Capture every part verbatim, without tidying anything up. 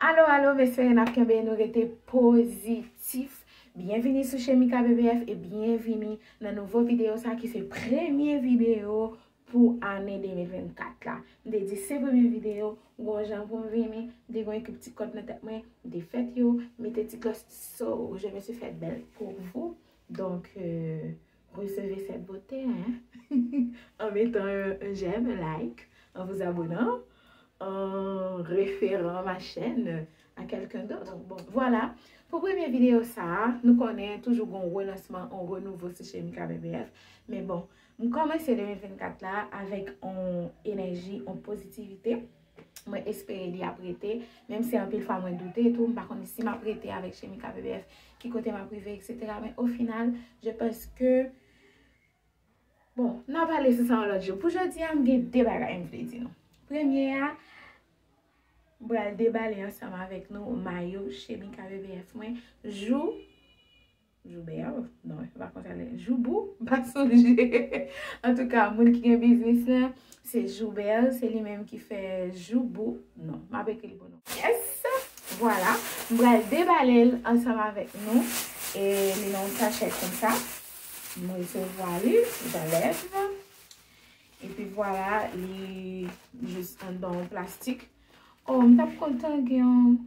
Alo, alo, m espere n ap kenbe, nou rete pozitif. Byenvini sou Chemika B B F e byenvini nan nouvo videyo sa ki se premye videyo pou ane de mil vennkat la. M te di se premye videyo, m gon jan pou m vini, m te gon ekip ti kòd nan tèt mwen, m te fèt yo, m te ti gloss, so je me suis faite belle pour vous. Donc, euh, recevez cette beauté, hein, en mettant un, un j'aime, un like, en vous abonnant, en référant ma chaîne à quelqu'un d'autre. Bon, voilà. Pou premye videyo sa a, nou konnen toujou gon relansman, on renouveau sou Chemika B B F. Men bon, m kòmanse de mil vennkat la avèk on enèji, on pozitivite. Mwen espere li ap rete, menm si anpil fwa mwen doute tou, m pa konnen si m ap rete avèk Chemika B B F, ki kote m ap rive, et cetera. Men au final, je pense que, bon, n a pale sou sa yon lòt jou. Pou jodi a, m gen de bagay m vle di nou. Premye a, m pral debale ansanm avèk nou mayo Chemika B B F mwen. Jou Joubert, non, se pa konsa li. Joubou, m pa sonje. Antouka, moun ki gen biznis la, se Joubert, se li menm ki fè Joubou. Non, m ap ekri l pou nou. Yes! Vwala, m pral debale l ansanm avèk nou. E li nan yon sachè konsa. M resevwa li, j'enlève. Epi vwala, li jis anndan yon plastik. Oh, m t ap kontan gen yon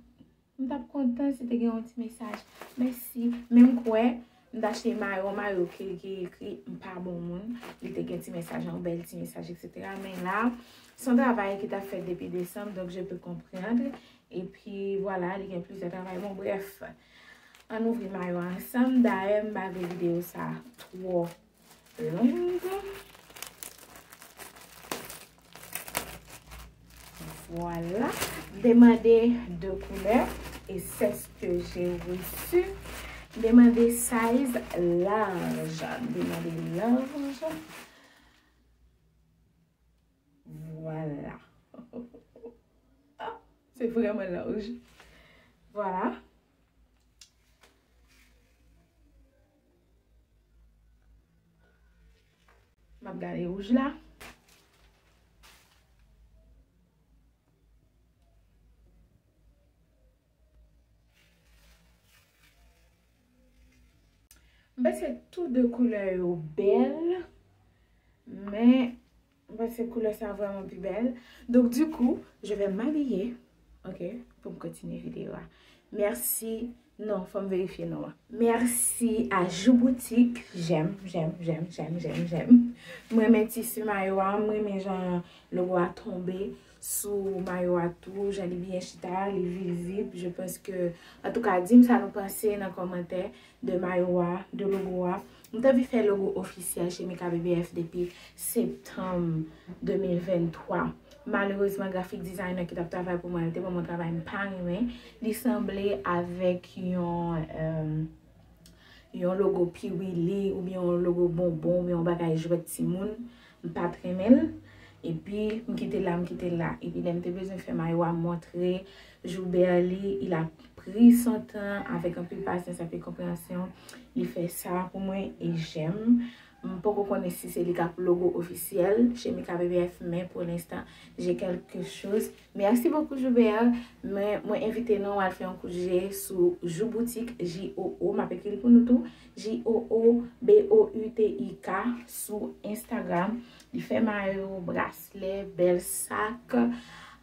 M t ap kontan si te gen yon ti mesaj. Mèsi. Men m kwè, m t achte mayo, mayo ki, ki ekri m pa bon moun. Li te gen ti mesaj, yon bèl ti mesaj, et cetera. Men la, se yon travay ki t ap fèt depi desanm, donk je peux comprendre. Epi, vwala, li gen plizyè travay. Bon, brèf, ann ouvri mayo a ansanm. Dayè, m pa vle videyo sa twò long. Voilà. Demandez deux couleurs et c'est ce que j'ai reçu. Demandez size large. Demandez large. Voilà. Ah, c'est vraiment large. Voilà. M ap gade wouj la. M panse tou de koulè yo bèl, men m panse koulè sa vrèman pi bèl. Donc, du coup, je vais m'habiller, ok, pou m kontinye videyo a. Mèsi. Non, fò m verifye non an. Mèsi a Jou Boutique. J'aime, j'aime, j'aime, j'aime, j'aime, j'aime. M renmen tisi mayo a, m renmen jan logo a tonbe sou mayo a tou, jan li byen chita, li vizib. Je pense que, antouka, di m sa nou panse nan kòmantè de mayo a, de logo a. M t anvi fè logo ofisyèl Chemika B B F depi septanm de mil venntwa. Malerezman, grafik dizayna ki t ap travay pou mwen, li te ban mwen yon travay m pa renmen. Li sanble avèk yon, euh, yon logo Piwili oubyen yon logo bonbon oubyen yon bagay jwèt timoun. M pa t renmen l. Epi, m kite l la, m kite l la. Epi, lè m te bezwen fè mayo a, m montre Joubert li, il a pris son temps, avèk anpil pasyans, anpil konpreyansyon. Li fè sa pou mwen e j'aime. M poko konnen si se li k ap logo ofisyèl Chemika B B F, men pour l'instant, j'ai quelque chose. Merci beaucoup, Joubert. Men mwen envite nou al fè yon kout je sou Jou Boutique, J O O, m ap ekri l pou nou tou, J O O B O U T I K, sou Instagram. Li fè mayo, braslè, bèl sak,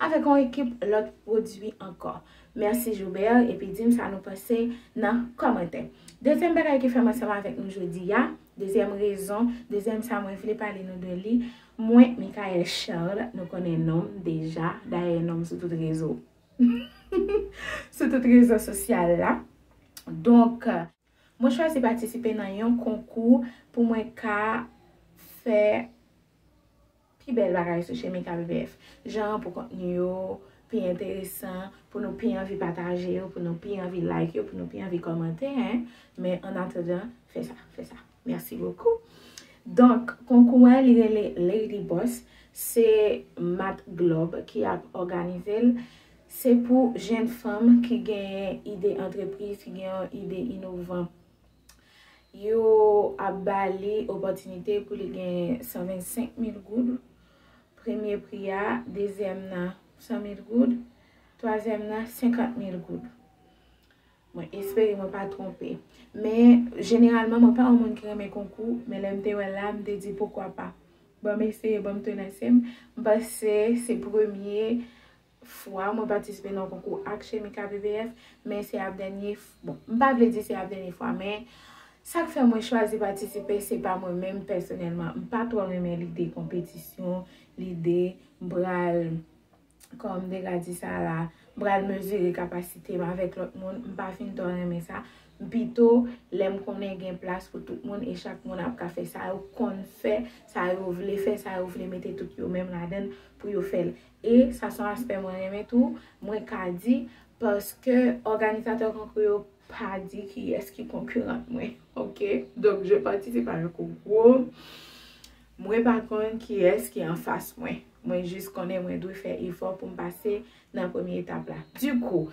avèk yon ekip lòt pwodui ankò. Mèsi Joubert, epi di m sa nou panse nan kòmantè. Dezyèm bagay ki fè m ansanm avèk nou jodi a, dezyèm rezon, dezyèm sa mwen vle pale nou de li, mwen, Michaëlle Charles, nou konnen non m deja, dayè non m sou tout rezo. Sou tout rezo sosyal la. Donk, mwen chwazi patisipe nan yon konkou pou mwen ka fè pi bèl bagay sou Chemika B B F. Jan pou kontni yo pi enteresan, pou nou pi anvi pataje yo, pou nou pi anvi like yo, pou nou pi anvi kòmante, en. Men an atandan, fè sa, fè sa. Merci beaucoup. Donk, konkou a, li rele Lady Boss. Se Mat Globe ki ap òganize l. Se pou jèn fanm ki gen ide antrepriz, ki gen yon ide inovan. Yo ap ba li opòtinite pou li gen san vennsenk mil goud. Premye pri a, dezyèm nan san mil goud, Twazyèm nan, senkant mil goud. Mwen espere mwen pa twonpe. Men, jeneralman, mwen pa yon moun ki renmen konkou, men lè m te wè l la, m te di, "Poukwa pa?" Ban m eseye, ban m tonase m. M panse se premye fwa mwen patisipe nan yon konkou ak Chemika B B F, men se ap dènye f-, bon, m pa vle di se ap dènye fwa, men sa k fè mwen chwazi patisipe, se pa mwen menm pèsonèlman. M pa twò renmen lide konpetisyon, lide m pral, kòman m te ka di sa la, m pral mezire kapasite m avèk lòt moun. M pa fin twò renmen sa. M pito, lè m konnen gen plas pou tout moun e chak moun ap ka fè sa yo konn fè, sa yo vle fè, sa yo vle mete tout yo menm ladan l pou yo fè l. E sa se yon aspè mwen renmen tou, mwen ka di, paske òganizatè konkou yo pa di kiyès ki konkirant mwen. Ok? Donk, je participe à un concours. Mwen pa konn kiyès ki anfas mwen. Mwen jis konnen mwen dwe fè efò pou m pase nan premye etap la. Dikou,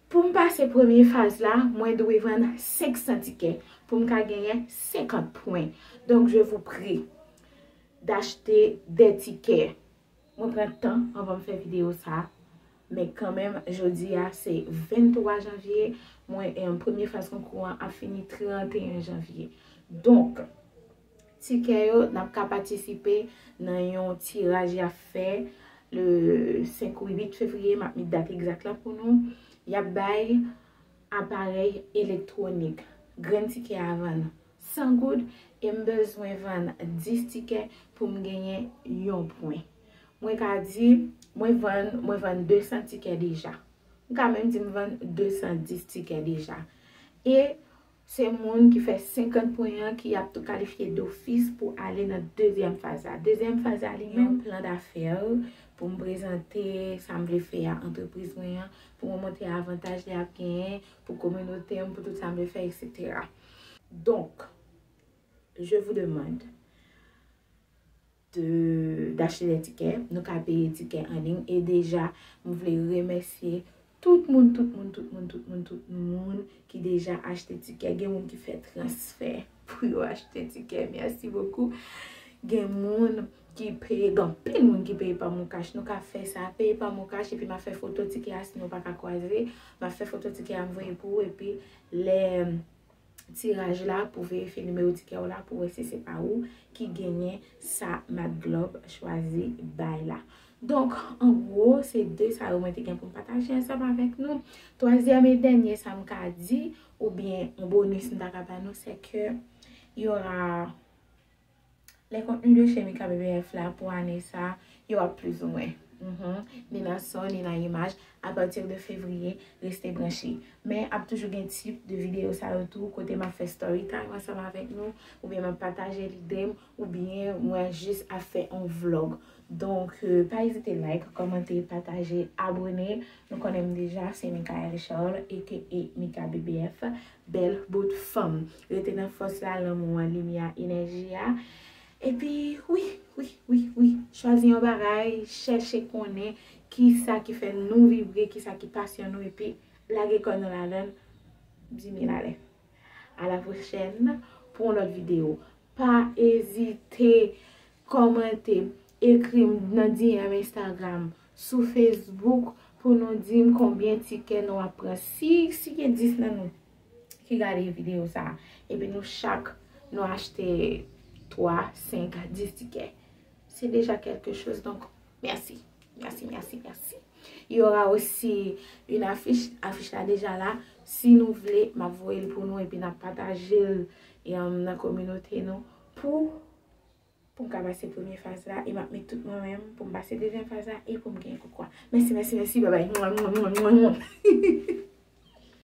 pou m pase premye faz la, mwen dwe vann senk san tikè pou m ka genyen senkant pwen. Donc, je vous prie d'acheter des tickets. Mwen pran tan anvan m fè videyo sa a. Men kanmenm, jodi a se venntwa janvye. Mwen, eh, premye faz konkou an ap fini tranteyen janvye. Donk, tikè yo, n ap ka patisipe nan yon tiraj y ap fè le senk ou uit fevriye, m ap met dat egzak la pou nou. Y ap bay aparèy elektwonik. Grenn tikè a vann san goud e m bezwen vann dis tikè pou m genyen yon pwen. Mwen ka di, mwen vann, mwen vann de san tikè deja. M ka menm di m vann de san dis tikè deja. E se moun ki fè senkant pwen an ki ap tou kalifye dofis pou ale nan dezyèm faz la. Dezyèm faz la, li menm plan dafè pou m prezante sa m vle fè a antrepriz mwen an, pou mwen montre avantaj li ap genyen pou kominote m, pou tout sa m vle fè, et cetera. Donk, je vous demande de, d'acheter des tickets. Nou ka peye tikè an liy. E deja, m vle remèsye tout moun, tout moun, tout moun, tout moun, tout moun ki deja achte tikè. Gen moun ki fè transfè pou yo achte tikè. Merci beaucoup. Gen moun ki peye, gen anpil moun ki peye pa MonCash. Nou ka fè sa, peye pa MonCash, epi m a fè foto tikè a, si nou pa ka kwaze, m a fè foto tikè a, m voye pou ou, epi lè tiraj la pou verifye nimewo tikè w la pou wè si se pa ou ki genyen sa Mad Globe chwazi bay la. Donk, an gwo, se de sa yo mwen te gen pou m pataje ansanm avèk nou. Twazyèm e dènye sa m ka di, oubyen yon bonis m ta ka ba nou, se ke y aura les contenus de Chemika B B F la pou ane sa, yo ap plizoumwen. Mhm. Ni nan son, ni nan imaj, à partir de février, rete branche. Men ap toujou gen tip de videyo sa yo tou, kote m ap fè story time ansanm avèk nou, oubyen m ap pataje lide m, oubyen mwen jis ap fè yon vlog. Donk, euh, pa ezite like, kòmante, pataje, abone. Nou konnen m deja, se Michaelle Charles, A K A Mika B B F. Bèl bout fanm. Rete nan fòs la, lanmou an, limyè a, enèji a. Epi, wi, wi, wi, wi. Chwazi yon bagay, chèche konnen kisa ki fè nou vibre, kisa ki pasyon nou, epi lage kò nou ladan l, di mil alè. À la prochaine pou yon lòt videyo. Pa ezite kòmante, ekri m nan D M Instagram, sou Facebook pou nou di m konbyen tikè nou ap pran. Si, si gen dis nan nou ki gade videyo sa a, epi nou chak nou achte twa, senk, dis tikè, se deja kèlke choz. Donk, mèsi, mèsi, mèsi, mèsi. Il y aura aussi une affiche. Afich la deja la. Si nou vle, m ap voye l pou nou epi n ap pataje l, e, nan kominote nou pou, pou m ka pase premye faz la e m ap met tout mwen menm pou m pase dezyèm faz la e pou m gen koukwa. Mèsi, mèsi, mèsi. Babay.